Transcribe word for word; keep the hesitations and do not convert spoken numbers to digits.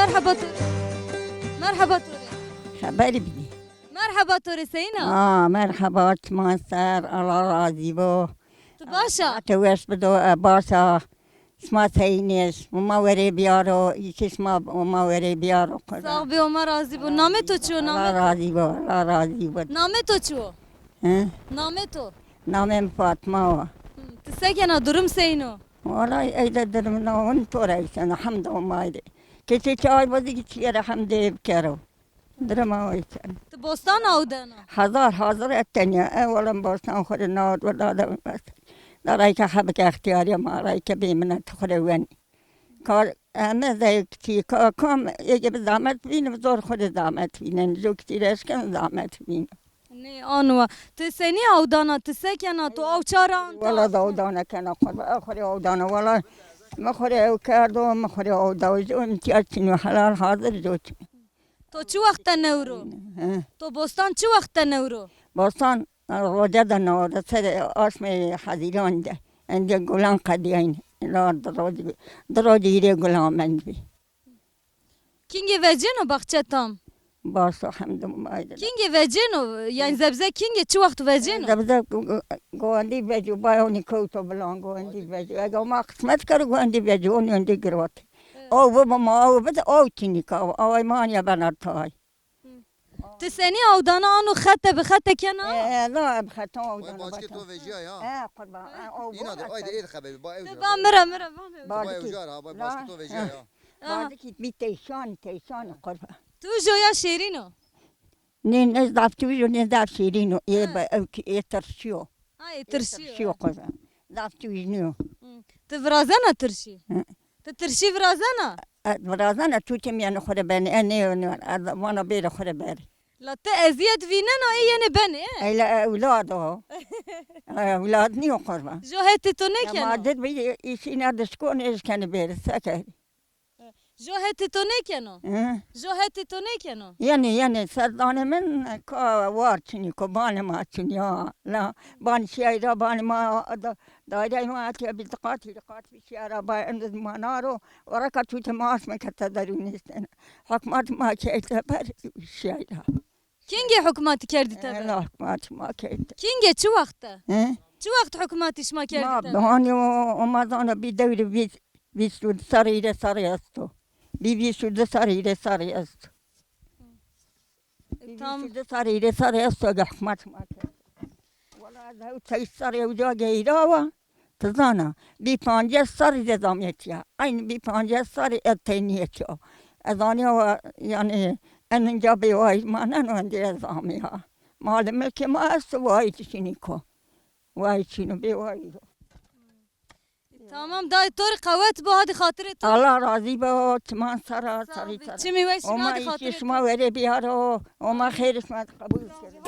Merheba to rê. Merheba to rê. Xeberî bidî. Merheba to rê, seyîn a? Aa, merheba, çiman ser, Allah razî bo. Tu baş a? Te weş bido, e, baş a. Sima seyîn ê, Homa werê biyaro, îşê sima Homa werê biyaro. Sax bî, Homa razî bo. Namê to çi yo? Allah razî bo, Allah razî bo. Namê to çi yo? He? Namê to? Namê mi Fatma wa. Hı, ti se kena, durum seyîn o? Wala ey de durum na, hon to ra îsena, hemd Homay rê. Kesê çay bazî ki çîyere hemdê bikero. Direma wê çend. Ti bostan awdena? Hazar, hazir et tenya. E, wala bostan xo rê nard, wala da bas. Da rayka xebik extiyariya ma, rayka bê minet xo rê wen. Kar, eme zevk çî, ka, kam, ege bi zahmet bînim, zor xo rê zahmet bînim. Zok çî reşken zahmet bînim. Nê, anwa. Ti senî awdana, ti se kena, tu aw ça ra anta? Wala da awdana kena, xo rê, xo rê awdana, wala. Mi xo rê ew kerdo, mi xo rê awda, o îmtiyaz çîno, helal hazir zok. To çi wext de newro? He. To bostan çi wext de newro? Bostan, e, roce de newro, serê aşmê Hezîran de. Endî gulan qedîyayne. La di rocî, di rocî hîrê gulan mendbî. Kîngê vecêno baxçe tam? Baş o, hemdû mayde. Kîngê vecêno? Yanî zebze kîngê çi wext vecêno? Zebze gu-, gu-, guwendî vecî, bayonî kewto bilan, guwendî vecî. Ege ma qismet kero, guwendî vecî, onî endî girot. Evet. Aw bibo ma, aw bide, aw çinî ka, aw, aw ma aniya bena tay. Ti senî awdana, ano xete bi xete kena? E, e, la bi xete awdana. Vay, başkê to vecîya ya. E, qurban. E, aw. Îna de, ay de ê de xebebî, ba ew. Ti ba mi ra, mi ra, ba mi ra. Ba ew jar ha, vay, başkê to vecîya ya. Bazikî bî teyşanî, teyşanî qurban. Tu jo ya şêrîn o? Nê, nê zaf tûj o, nê zaf şêrîn o. Ê be, ew ki, ê tirşî yo. Ha, ê tirşî yo. Ê tirşî yo qurban. Zaf tûj nîyo. Hı. Ti virazena tirşî? Hı. Ti tirşî virazena? E, virazena, tûtê mîyanê xo rê benê. E, nê, nê, e, vana bêrê xo rê berê. La ti ezîyet vînena, ê yenê benê, e? Eyle ewlad o. E, ewlad nîyo qurban. Jo hetê to nêkeno? Ma did bi îşîna dişko nêşkenê bêrê, se kerî? Jo hetê to nêkeno? Hı? Jo hetê to nêkeno? Yenê, yenê, serdanê min ka war çinî ko, banê ma çinî ya. La, banî şîyay ra, banê ma da, daîreyê ma etiya bî di qat, hîrê qat bî şîya ra, ba endî ma naro, wareka tûtê ma asme kete derûn nêstena. Hukmat ma key teber şîyay ra. Kîngê hukmatî kerdî teber? Ela hukmatî ma kerdî. Kîngê, çi wext de? He? Çi wext hukmatî şima kerdî teber? Ma bihanî o, o ma zana bî dewrê vîst, vîst û di serrî, hîrê serrî esto. Bî vîst û di serrî, hîrê serrî esto. Bî vîst û di serrî, hîrê serrî esto, ege hukmatî ma kerdî. Wela ez hewt serrî ewca geyrawa. Ti zana, bî pancês serrî de zamî etîya. Eynî bî pancês serrî ez teynî etîya. Ez zanîya wa, yanî, en inca bêwayî maneno, endî ez zamîya. Malê milkê ma esto, wayî çinî ko. Wayî çin o, bêwayî yo. Tamam, dayê to rê qewet bo, hadi xatirê to. Allah razî bo, çiman sera, serî sera. Çimî weş, hadi xatirê to. Homa îşê şima werê biyaro, Homa xêrê şima qebul kero.